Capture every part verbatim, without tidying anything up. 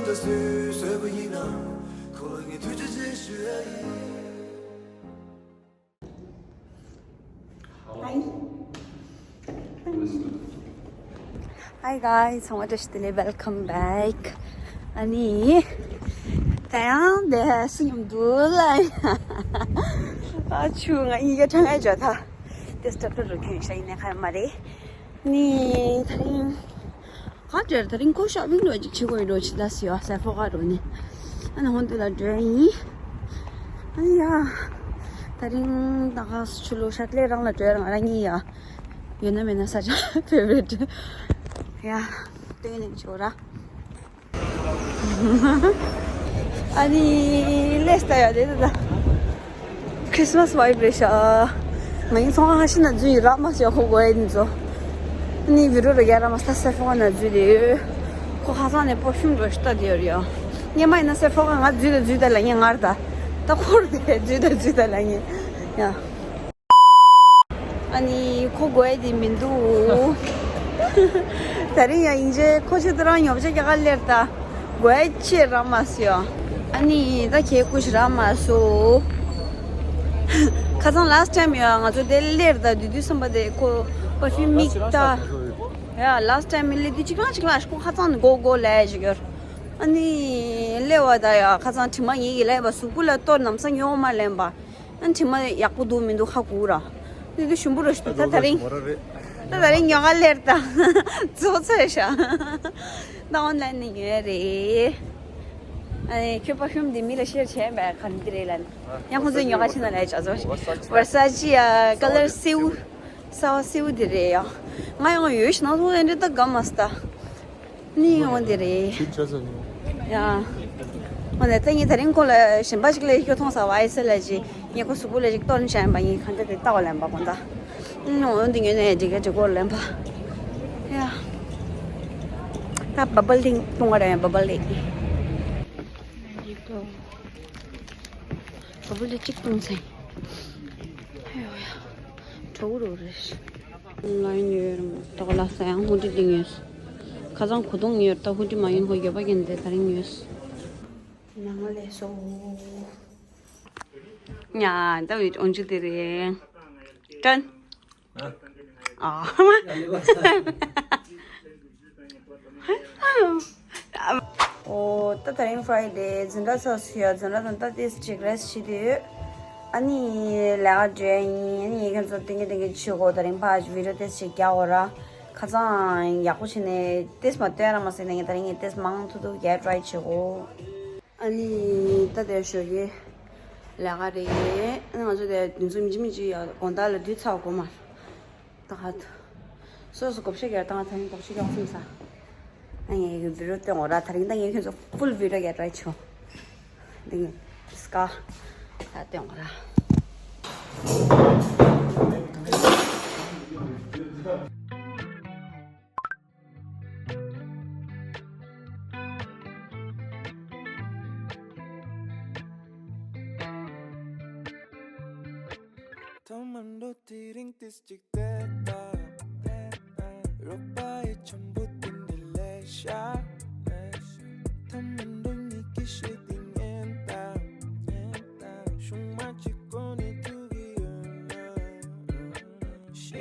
ད་སུས་བཟོས་པ་ཡིན་ན། ཁོ་ལ་ངས་ཐུགས་རྗེ་ཆེ་ཞུ་ཡ་ཡིན། Hi. Hi guys, ཚང་མ་བཀྲ་ཤིས་བདེ་ལེགས། Welcome back. ཨ་ནི། ད་ཡང་དེ་སུ་མཉམ་དུ་ལ། ཨ་ཆུ་ང་ཡི་གེ་ཁྲང་ཨེ་ཇོ་ཐ། དེ་སྟབས་ཐུ་རུ་ཁྱོད་ཤ་ཡིན་ནས་ཁ་མ་རེད། ནི་ད་རིང་གང་འདྲ་ད་རིང་ཁོ་ཤོ་པིང་འགྲོ་ཅིག་བྱེད་དགོས་འགྲོ་ཅི་ལ་སི་ཡོ་སེ་ཕོ་ག་རུ་ནི། ཨ་ནི་ཧོན་དུ་ལ་འགྲོ་ཡིན། ཨ་ནི་ཡ། ད་རིང་ད་ག་ཆུ་ལོ་ཤ་ལེ་རང་ལ་འགྲོ་རང་རང་ཡིན་ཡ། ཡོད་ན་མེད་ན་ས་ཆ་ཕེ་ཝ་རི་ཊི། ཡ། ཏེ་ནི་ཆོ་ར། ཨ་ནི་ལེས་ཏ་ཡ་དེ་ད། ཁྲིས་མས་ཝའི་བྷི་རེ་ཤ། ང་ཡིན་ཚོང་ཁང་ཤི་ན་འཛུལ་ཡི་རག་མ་སོ་ཁོ་གོ་ཡིན་ཚོ། ཨ་ནི་བི་རོ་ར་རྒྱ་ར་མ་ས་སེ་ཕོ་ན་འཛུལ་ཡི། ཁོ་ཁ་སང་ནས་པར་ཕིའུམ་འགྲོ་ཤི་ཏ་དེ་ཡོད་ཡ། ངས་མ་ཡིན་ན་སེ་ཕོ་ག་ང་འཛུལ་ད་འཛུལ་ད་ལ་ངས་ངར་ད། ད་ཁོར་དེ་འཛུལ་ད་འཛུལ་ད་ལ་ངས་ཡ། ཨ་ནི་ཁོ་དགོས་ཡ་དེ་མི་འདུག་ད་རིང་ཡ་ཡིན་རྗེས་ཁོ་ཆེད་དུ་རང་ཉོབ་ཆ་རྒྱ་གར་ལེར་ད་དགོས་ཡ་ཆེ་རག་མ་སོ། ཨ་ནི་ད་ཁྱེད་སྐུ་ཞིག་རག་མ་སོ། ཁ་སང་ལ་སི་ཊི་ཊའིམ་ཡ་ང་ཚོ་དེ་ལེར་ད་དུས་དུས་བསམ་པ་དེ་ཁོ་པར་ཕིའུམ་མིག་ད་ཡ་ལ་སི་ཊི་ཊའིམ་མི་ལེ་དུས་གཅིག་ལ་གཅིག་ལ་ཁོ་ཁ་སང་ནས་གོ་གོ་ལས་ཞིག་ཡོད། ཨ་ནི་ལེ་བ་ད་ཡ་ཁ་སང་དྲི་མ་ངེད་ཀྱི་ལས་པ་གཟུགས་པོ་ལ་གཏོར་ནམ་ས་ཉོ་མ་ལེན་པ། ཨ་དྲི་མ་ཡག་པོ་འདུག་མི་འདུག་ཧ་གོ་ར། དེ་དུས་ཞུམ་པོ་ར་ཞུ་ད་ད་རིང་། ད་ད་རིང་ཉོ་ག་ལེར་ད། ཚོ་ཚོད་ཤ། ད་ཨོན་ལ་ཡིན་ནས་ཉོ་ཡ་རེད། ཨ་ནི་ཁྱོད་པར་ཕིའུམ་འདི་མི་ལ་ཤེར་བྱས་པས་ག་འདི་རེད་ལ། ཡང་ཁོང་ཚོས་ཉོ་ག་ཕྱིན་ན་ལས་བྱ་ཚོ། ཝར་སཱ་ཅི་ཡ་ཀ་ལར་སེའུ། སོ་སེའུ་འདི་རེད་ཡ། ང་ཡང་ཡོད་ཤི་ན་ཚོང་ལས་འདྲི་ད་དགའ་མ་སྟ། ནི་ཡོང་དེ་རེད། ཁྱོད་ཆ་ཚང་ཉོ། ཡ། འོ་ནས་ད་ངས་ད་རིང་ཁོ་ལ་གཞན་པ་ཞིག་ལ་སྐྱོ་མཐོང་ཟ་བ་ཨེ་སེ་ལ་ཅི། ངས་ཁོ་གཟུགས་པོ་ལ་ཅིག་གཏོར་ནས་བྱས་པ་ཡིན་གང་འདྲ་དེ་ལྟ་བ་ལེན་པ་གོ་ད། ཨུ་འོ་འདི་ངས་ནས་འགྲིག་ག་འགྲིག་གོ་ལེན་པ། ཡ། ད་བ་བལ་ཏིང་བཏུང་བ་རེད་བ་བལ་ཏིང་། བ་བལ་ཏིང་གཅིག་བཏུང་ཚེ། ཨ་ཡོ་ཡ། གྲོགས་རོགས་རེད། ལ་ཡིན་ཡོད་རུང་ད་ག་ལ་ས་ཡང་ཧུ་ཏི་ཏིང་ཡོད། ཁ་སང་གོ་དོང་ཡོད་ད་ཧུ་ཏི་མ་ཡིན་ཧོ་ཡོད་པ་ཀྱན་དེ་ད་རིང་ཡོད། ནང་ལས་སོ། ཉ་ད་བི་ཨོན་ཅི་དེ་རེད། ཏན། ཨ། ཨོ། ད་ད་རིང་ཕ་རའི་ཌེ་འཛིན་གྲྭ་ཚར་སོང་ཡ། འཛིན་གྲྭ་དང་ད་ཏིས་ཅིག་རེ་སི་ཊི་བྱེད་དུས། ཨ་ནི་ལས་ཀ་འགྲོ་ཡ་ཡིན། ཨ་ནི་ཁྱེད་ཚོ་ཏིང་གི་ཏིང་གི་བྱེད་དགོས། ད་རིང་ཕ་བི་ཌི་ཡོ་ཏིས་ཅིག་རྒྱག་དགོས་ར། ཁ་སང་ཡག་པོ་བྱས་ནས་ཏིས་མ་སྟོན་ར་མ་ཟེར་ནས་ངས་ད་རིང་ངས་ཏིས་མང་ཐུག་ཐུག་རྒྱག་ཊ་རའི་བྱེད་དགོས། ཨ་ནི་ད་དེ་ཞོགས་ཀས་ལས་ཀ་རེད། ཨ་ནི་ང་ཚོ་དེ་དུས་ཚོད་མི་གཅིག་མི་གཅིག་ཡ་དགོང་དག་ལ་དུས་ཚོད་དགོས་མ། ད་ག་སོ་སོ་བགོ་བཤའ་རྒྱག་སྟངས་ད་ནི་བགོ་བཤའ་རྒྱག་སོང་ས། ཨ་ངས་ཡི་གེ་བི་ཌི་ཡོ་སྟོན་འོ་ར། ད་རིང་ད་ངས་ཁྱོད་ཚོ་ཕུལ་བི་ཌི་ཡོ་རྒྱག་ཊ་རའི་བྱེད། འདི་ངས་སྐ་ད་སྟོན་འོ་ར། ཐ་མ་འགྲོ་དེ་རིང་ཏིས་ཅིག་བལྟས་ད། རོགས་པ་ཡི་འཆམ་པོ་དེ་འདྲ་ལས་ཤ། ཐ་མ་འགྲོ་ཉིད་ཀྱི་ཤེས་དེ་ཉན་ད། ཤུང་མ་གཅིག་གོ་ནས་ཐུག་གི་ཡོད་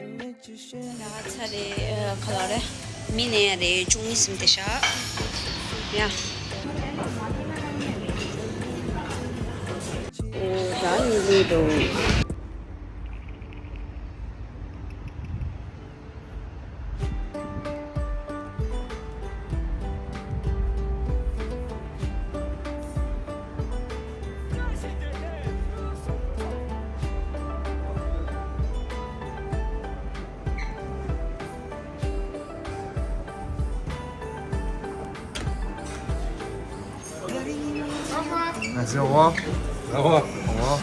ན། ལ་ཚ་རེད་ག་ལ་རེད། མི་ནས་རེད་བཅུ་གཉིས་ཟིན་ཏེ་ཤག་ཡ། ཨོ་ཞག་གཉིས་ལས་འགྲོ། Merci, au revoir. Au revoir. Au revoir.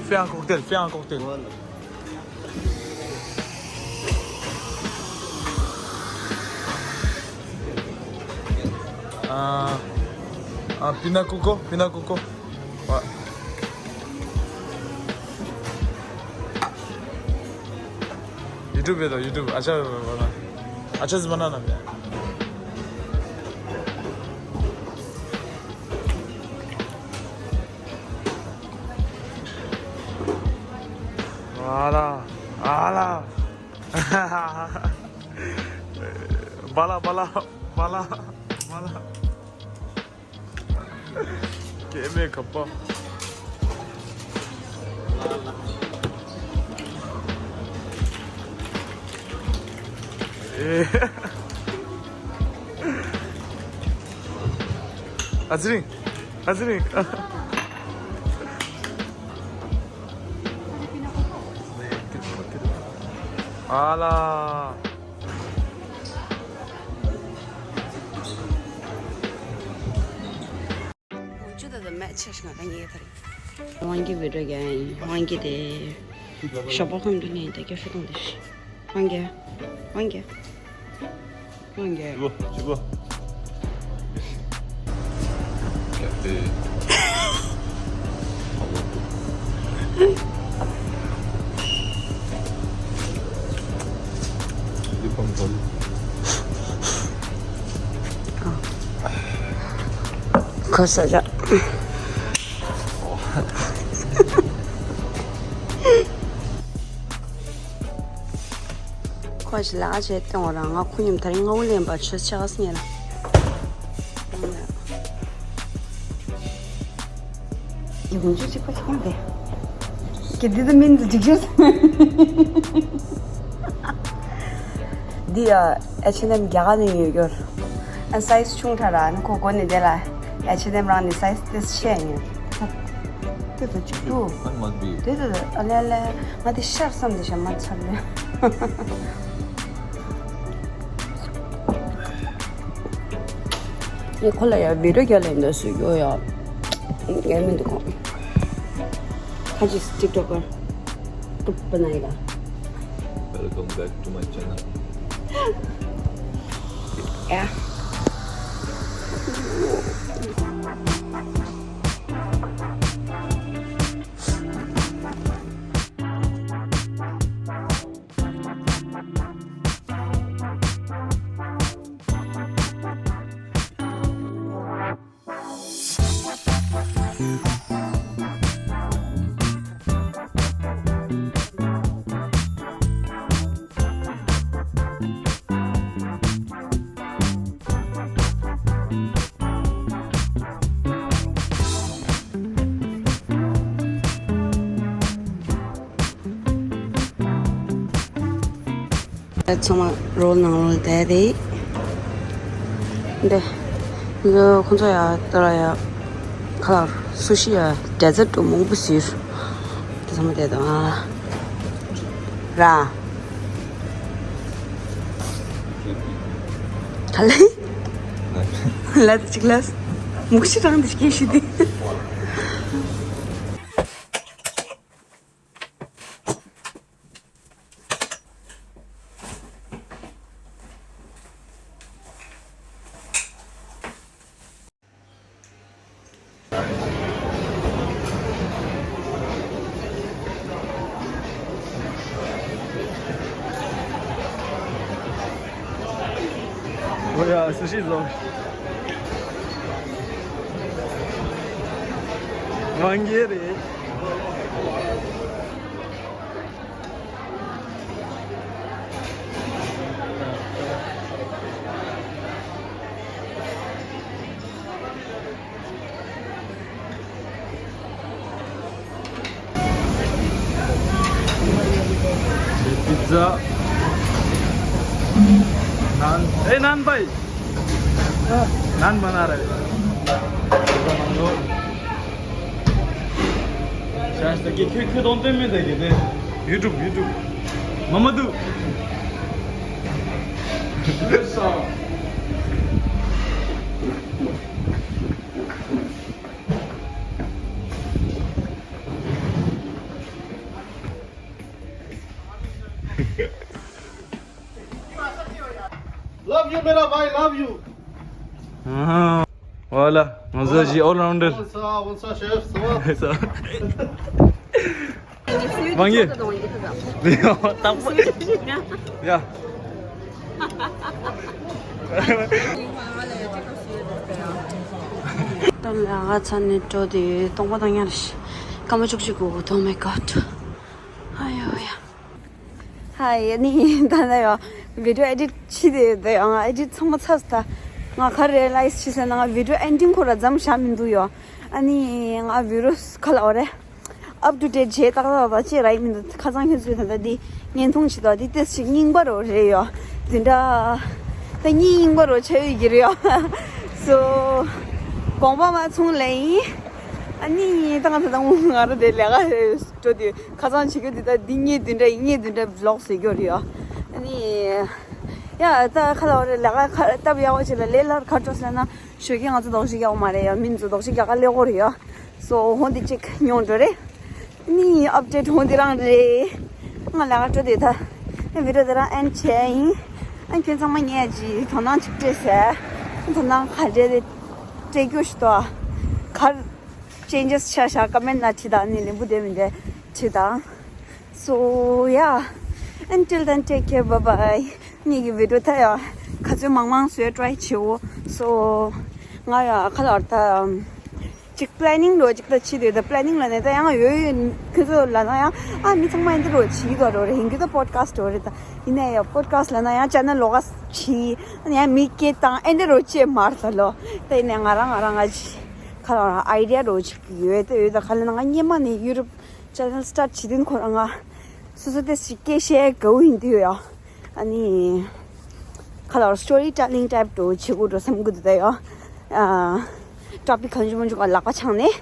Fais un cocktail, fais un cocktail. Ah, ah, pina coco, pina coco. Ouais. YouTube video, YouTube. Acha, acha banana. Voilà, voilà. Bala, bala, bala, bala. Keme kapa. Eh. Azirin, azirin. Ala. དབང་གི་བི་ཌིའོ་རྒྱག་ཡིན། དབང་གི་དེ་ཞོགས་པ་ཁམས་དུ་ནས་དེ་སྐད་ཤོད་དང་དེ་ཤི། དབང་གི། དབང་གི། དབང་གི། ཆུ་བོ། ཆུ་བོ། ཁོ་ས་ཆ། ཁོ་ཞིག་ལ་ཨ་ཆེ་སྟོན་བ་རང་ང་ཁོ་མཉམ་ད་རིང་ང་འུ་ལེན་པ་ཆོས་ཆགས་སྙེ་ལ། ཡོང་ཆུ་གཅིག་པ་ཆགས་ཏེ། ཀྱེ་འདི་ཚོ་མིན་འདི་འཇིགས་ཤོར། འདི་ཡ་ཨེཆ་ཨེན་ཨེམ་རྒྱ་གར་ནས་ཡོད་རྒྱུར། ཨ་སའི་ཛི་ཆུང་དྲགས་ར་ཨ་ནི་ཁོ་གོ་ནས་བསྡད་ལ། ཨེཆ་ཨེན་ཨེམ་རང་ནི་སའི་ཛི་དེ་ཤེས་ཡིན། དེ་ཚོ་གཅིག་ཏུ། That must be. དེ་ཚོ་ཨ་ལེ་ཨ་ལེ། ང་དེ་ཤར་བསམ་དེ་ཤ་མ་ཚར་ལེ། ངས་ཁོ་ལ་ཡ་བི་ཌིའོ་རྒྱག་ལེན་འདོད་སུ་ཡོད་ཡ། ངས་མི་འདུག་གོ། ཁ་ཅིག་ཊིག་ཊོག་ཀར་ཀྲུབ་པ་ན་ཡི་ལ། Welcome back to my channel. Yeah. ཚང་མ་རོལ་ནང་རོལ་བསྡད་དེ། འདི། འདི་ཁོང་ཚོ་ཡ་ལྟ་ར་ཡ། ཁ་ལག་སུ་ཤི་ཡ་ཌེ་ཛར་ཊི་མང་པོ་ཟེར། འདི་ཚང་མ་བསྡད་དང་ཨ། ར། ག་ལེ། ལ་དེ་ཅིག་ལ། མུག་ཤི་རང་དེ་སྐད་ཤི་དེ། ཨོ་ཡ་སུ་ཤི་བཟོ། དབང་གིས་རེད། पिज्जा। नान। ए, नान भाई। नान बना रहे। शायद तक ये क्यों, क्यों दोनों में देखे थे? YouTube, YouTube। Mamadou. Love you, मेरा भाई, love you. हाँ, वाला, मजा जी, all rounder. कौन सा, कौन सा शेफ, सवा? सवा. Bang ye? Tak apa. Ya. ད་ལས་ཀ་ཚར་ནས་འགྲོ་དུས་སྟོང་པ་དང་ཉར་ཤི་སྐར་མ་བཅུ་གཅིག་གོ། Oh my god. ཨ་ཡོ་ཡ། ཧའི། ཨ་ནི་ད་ལྟ་ཡོ་video edit བྱེད་དེ་ཡོད་དེ་ཡོ། ང་edit ཚང་མ་ཚར་སོང་། ད་ང་ག་རེ་realize བྱས་ཟེར་ན། ང་video ending ཁོ་ར་མཚམས་བཞག་མི་འདུག་ཡོ། ཨ་ནི་ང་video ག་ལ་འོ་རེད། up to date བྱས་ཏག་ཏག་ཏག་ཅེས་རག་མི་འདུག་ཁ་སང་ཁྱོད་ཚོས་ད་ལྟ་འདི་བརྙན་ཐུང་བྱེད་དོ། འདི་ཏོག་ཙམ་རྙིང་པ་རོ་རེད་ཡོ། འདི་འདྲ་ད་རྙིང་རྙིང་པ་རོ་ཆགས་ཡོད་ཀྱི་རེད་ཡོ། So དགོངས་པ་མ་ཚོམས་ལེ་ཡིན། ཨ་ནི་ད་ང་ད་ལྟ་ང་རང་དེ་ལས་ཀ་འགྲོ་དུས་ཁ་སང་བྱེད་རྒྱུ་འདི་ད་འདི་ངས་འདི་འདྲ་ངས་འདི་འདྲ་vlog བཟོས་རྒྱུ་རེད་ཡོ། ཨ་ནི་ཡ་ད་ག་ལ་བ་རེད། ལས་ཀ་ཁ་སྟབས་ཡག་པོ་བྱེད་ལ་ལས་སླ་པོ་ག་འགྲོ་ཟེར་ན། ཞོགས་ཀས་ང་ཚོ་རྡོག་ཞིག་རྒྱག་པ་མ་རེད་ཡ། མི་ཚོ་རྡོག་ཞིག་རྒྱག་ག་སླེབས་ཀྱི་རེད་ཡ། So ཧོན་དེ་གཅིག་ཉོ་འགྲོ་རེད། ནི་update ཧོན་དེ་རང་རེད། ང་ལས་ཀ་འགྲོ་དེ་ད། ཨ་video དེ་རང་end བྱས་ཡིན། ཨ་ཁྱོད་ཚང་མ་ངས་ཀྱི་དོ་སྣང་གཅིག་སྤྲད་ཟེར། དོ་སྣང་ག་འདྲས་དེ་སྤྲད་རྒྱུ་ཞིག་ཏོ། ག་རེ་changes ཆགས་ཤག་comment ནང་བྲིས་དང་། ནི་ལན་པོ་དེ་མི་འདྲ་བྲིས་དང་། So yeah, until then, take care, bye bye. ངེད་ཀྱི་video ད་ཡ་ག་ཚོད་མང་མང་བཟོས་try བྱེད་འོ། So ང་ཡ་ག་ལ་ད་ཅིག་planning འགྲོ་ཅིག་ད་བྱེད་དུས། ད་planning ལ་ནས་ད་ཡང་ཡོད་ཡོད་ཁྱོད་ཚོ་ལ་ན་ཡང་ཨ་མི་ཚང་མ་ཡིན་འདི་རོ་བྱེད་ཀྱི་འགྲོ་རེད། ཡིན་གྱི་ད་podcast འགྲོ་རེད། ད་ཡིན་ན་ཡང་podcast ལ་ན་ཡང་channel ལོགས་ཀ་བྱེད། ཡང་མི་སྐད་བཏང་ཨེ་འདི་རོ་བྱེད་མར་ད་ལོ། ད་ཡིན་ན་ང་རང་ང་རང་ང་ཅི་ག་ལ་idea འགྲོ་ཅིག་ཡོད་ད་ཡོད། ད་ག་ལ་ན་ང་སྔོན་མ་ནས་YouTube channel start བྱེད་དུས་ཁོ་རང་ང་སོ་སོ་ཏོག་ཙམ་སྐད་བཤད་དགའ་བོ་ཡིན་དུས་ཡོ། ཨ་ནི་ག་ལ་story telling type འགྲོ་བྱེད་དགོས་འགྲོ་བསམ་གྱི་འདུག་ད་ཡོ། ཨ་topic གང་བྱུང་མང་བྱུང་ག་ལག་པ་འཆང་ནས།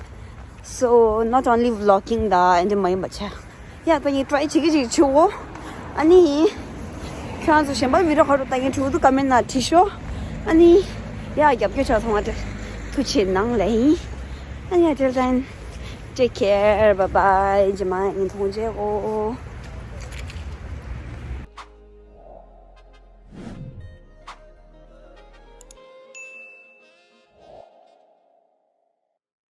So not only vlogging ད་ཨེ་འདྲ་མ་ཡིན་པ་བྱས། ཡ་ད་ངས་try བྱེད་ཀྱི་བྱེད་ཀྱི་བྱེད་འོ། ཨ་ནི་ཁྱོད་རང་ཚོ་གཞན་པ་video ག་རུ་ལྟ་མཁན་འདུག་ད་comment ནང་བྲིས་ཤོག་ཨ་ནི་ཡ་རྒྱབ་སྐྱོར་བྱ་ཚང་མ་ཐུགས་རྗེ་གནང་ལེ་ཡིན། ཨ་ནི་until then, take care, bye bye. རྗེས་མ་ཡིན་ཐུང་བྱེད་འོ།